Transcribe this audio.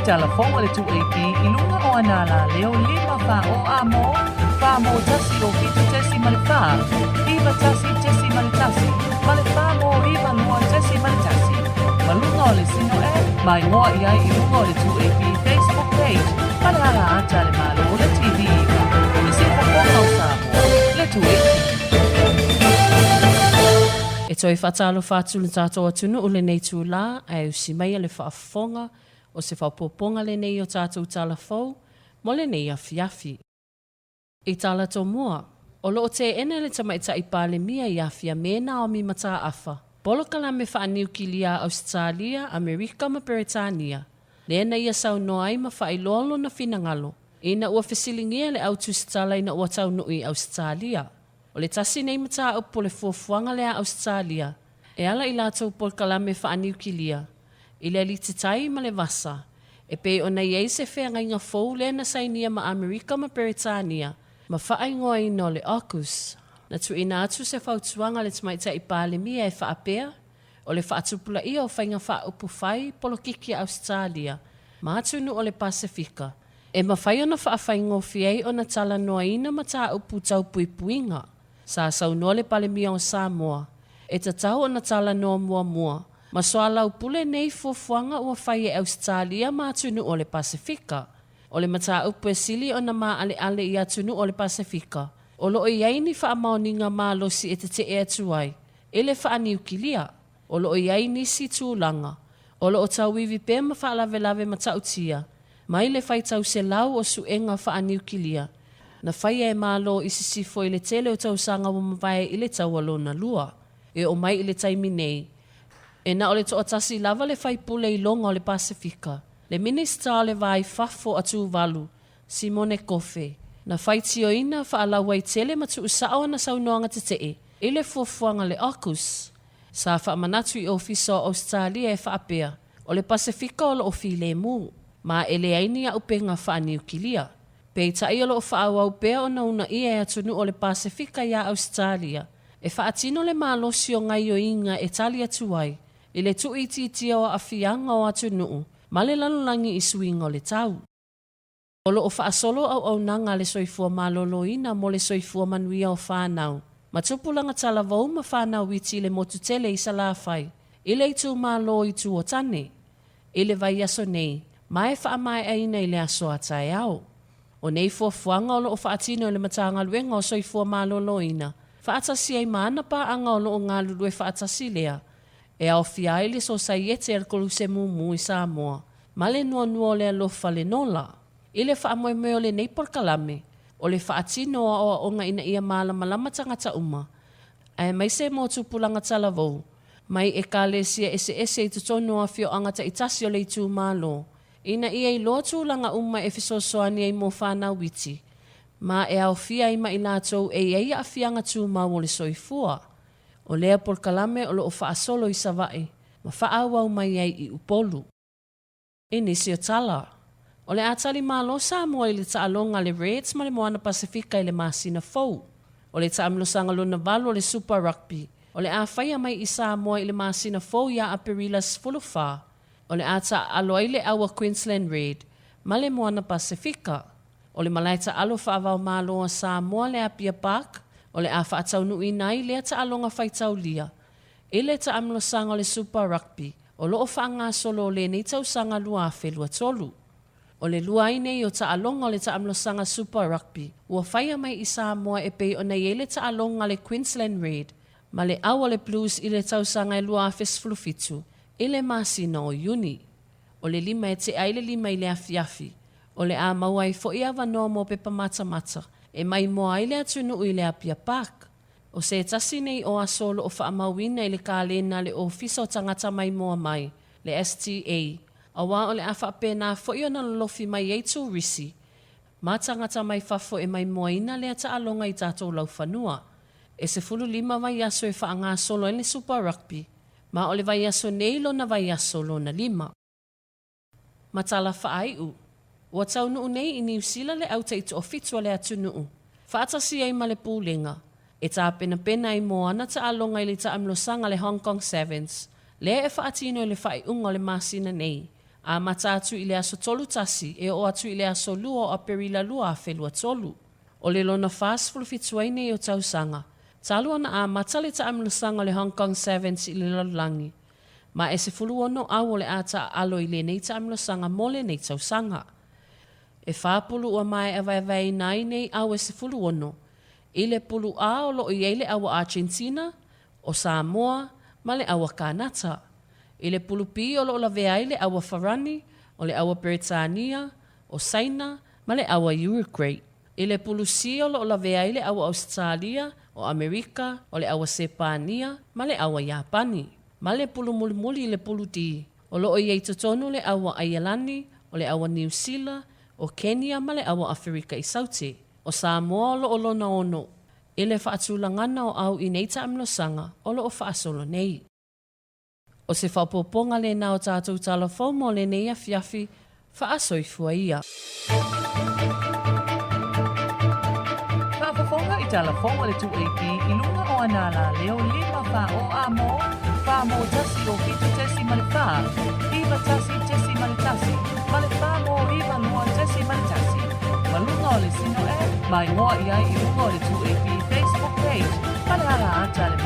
I tala fou a le 2AP i luga o ana alaleo 5 4 o a mo, 4 mo 1 o 7.4, 9 1.1, ma le 4 mo 9 2.1. Ma luga o le Sino App, maimoa i ai i luga o le 2AP Facebook page ma le ala ata a le Malo o le TV 9, le Siufofoga o Samoa, le 2AP. E toe faatalofa atu le tatou atunuu lenei itulā, ae usi maia le faafofoga o se faaopoopoga lenei o tatou tala fou mo lenei afiafi. I tala tomua, o lo o teena le Tamaitai Palemia i Afiame Naomi Mataafa, polokalame faaniukilia a Ausetalia, Amerika ma Peretania, lea na ia saunoa ai ma faailoa lona finagalo ina ua fesiligia le au tusitala ina ua taunuu i Ausetalia. O le tasi nei mataupu o le fuafuaga lea a Ausetalia e ala i latou polokalame faaniukilia i le alititai ma le vasa, e pei ona i ai se feagaiga fou lea na sainia ma Amerika ma Peretania ma faaigoaina o le AUKUS. Na tuuina atu se fautuaga a le Tamaitai Palemia e faapea, o le faatupulaia o faiga faaupufai polokiki a Ausetalia ma atunuu o le Pasefika, e mafai ona faafaigofie ai ona talanoaina mataupu tau puipuiga. Sa saunoa le Palemia o Samoa, e tatau ona talanoa muamua ma soalaupule nei fuafuaga ua fai e Ausetalia ma atunuu o le Pasefika. O le mataupu e sili ona maaleale i atunuu o le Pasefika, o lo o i ai ni faamaoniga malosi e teteʻe atu ai i le faaniukilia. O lo o i ai nisi tulaga o lo o tauivi pea ma faalavelave matautia mai le faitau selau o suega faaniukilia na faia e Malo i Sisifo i le tele o tausaga ua mavae i le taua lona lua. E oo mai i le taimi nei, e na o le toatasi lava le faipule i loga o le Pasefika, le Minisita o le Va i Fafo a Tuvalu, Simone Kofe, na faitioina faalauaitele ma tuusao ana saunoaga tetee i le fuafuaga le AUKUS. Sa faamanatu i Ofisa o Ausetalia e faapea, o le Pasefika o lo o filemu, ma e leai ni aupega faaniukilia. Peitai o lo o faaauau pea ona uunaia e atunuu o le Pasefika iā Ausetalia e faatino le malosi o gaioiga e tali atu ai i le tuuitiitia o aafiaga o atunuu ma le lalolagi i suiga o le tau. O lo o faasolo auaunaga a le Soifua Maloloina mo le soifua manuia o fanau ma tupulaga talavou ma fanau iti i le motu tele i Salafai i le itumalo i Tuotane i le vaiaso nei ma e faamaeaina i le aso a taeao. O nei fuafuaga o lo o faatino e le Matagaluega o Soifua Maloloina faatasi ai ma ana paaga o lo o galulue faatasi lea e aofia ai le Sosaiete a le Koluse Mumu i Samoa ma le nuanua o le alofa le Nola. I le faamoemoe o lenei polokalame, o le faatino o aoaoga ina ia malamalama tagata uma, aemaise mo tupulaga talavou, mai Ekalesia eseese i totonu o afioaga taitasi o le itumalo, ina ia iloa tulaga uma e fesoasoani ai mo fanau iti, ma e aofia ai ma i latou e i ai aafiaga tumau o le soifua. O lea polokalame o lo o faasolo i Savaii ma faaauau mai ai i Upolu. I nisi o tala, o le a tali malo Samoa i le taaloga a le Reds ma le Moana Pasefika i le masina fou. O le taamilosaga lona valu o le Super Rugby, o le a faia mai i Samoa i le masina fou ia Aperila 14, o le a taaalo ai le au a Queensland Red ma le Moana Pasefika. O le malae taalo faavaomalo a Samoa le Apia Park, o le a faataunuuina ai lea taaloga faitaulia i le taamilosaga o le Super Rugby o lo o faagasolo o lenei tausaga 2023. O le lua ai nei o taaloga o le taamilosaga Super Rugby ua faia mai i Samoa e pei ona i ai le taaloga a le Queensland Red ma le au a le Blues i le tausaga e 2017 i le masina o Iuni. O le 5 e tea ai le 5 i le afiafi, o le a maua ai foi avanoa mo pepa matamata e maimoa ai le atunuu i le Apia Park. O se tasi nei o aso o lo o faamauina i le kalena a le Ofisa o Tagata Maimoa Mai, le STA, aua o le a faapena foi ona lolofi mai ai turisi ma tagata mai fafo e maimoaina lea taaloga i tatou laufanua. E 15 vaiaso e faagasolo ai le Super Rugby, ma o le vaiaso nei lona vaiaso lona lima. Ma tala faaiu, ua taunuu nei i Niu Sila le au taitoafitu a le atunuu, faatasi ai ma le Pulega, e tapenapena ai mo ana taaloga i le taamilosaga a le Hong Kong Sevens, lea e faatino i le faaiuga o le masina nei. Amata atu i le aso 31 e oo atu i le aso 2 o Aperila 2023. O le lona 47 ai nei o tausaga, talu ona amata le taamilosaga o le Hong Kong Sevens i le lalolagi, ma e 16 au o le a taaalo i lenei taamilosaga mo lenei tausaga. E fa pulu ua maea vaevaeina ai nei au e 16, i le pulu A o lo o i ai le au a Argentina, o Samoa, ma le au a Kanata. I le pulu B o lo o lavea ai le au a Farani, o le au a Beretania, o Saina, ma le au a Uruguay. I le pulu C o lo o lavea ai le au a Ausetalia, o Amerika, o le au a Sepania, ma le au a Iapani. Ma le pulu mulimuli i le pulu D, o lo o i ai i totonu le au a Aialani, o le au a Niu Sila, o Kenia ma le au a Aferika i Saute. O Samoa o lo o lona ono i le faatulagana o au i nei taamilosaga o lo o faasolo nei. O se faaopoopoga lena o tatou tala fou mo lenei afiafi, faasoifua ia. Faafofoga i tala fou a le 2AP i luga o ana alaleo 5 fa o a mo, fa mo tasi o fitu tesi ma le fa, iva tasi tesi ma le tasi, ma le fa mo iva lua tesi ma le tasi. Ma luga o le sino e, ma igoa i ai i luga o le 2AP Facebook page, ma le ala ata le.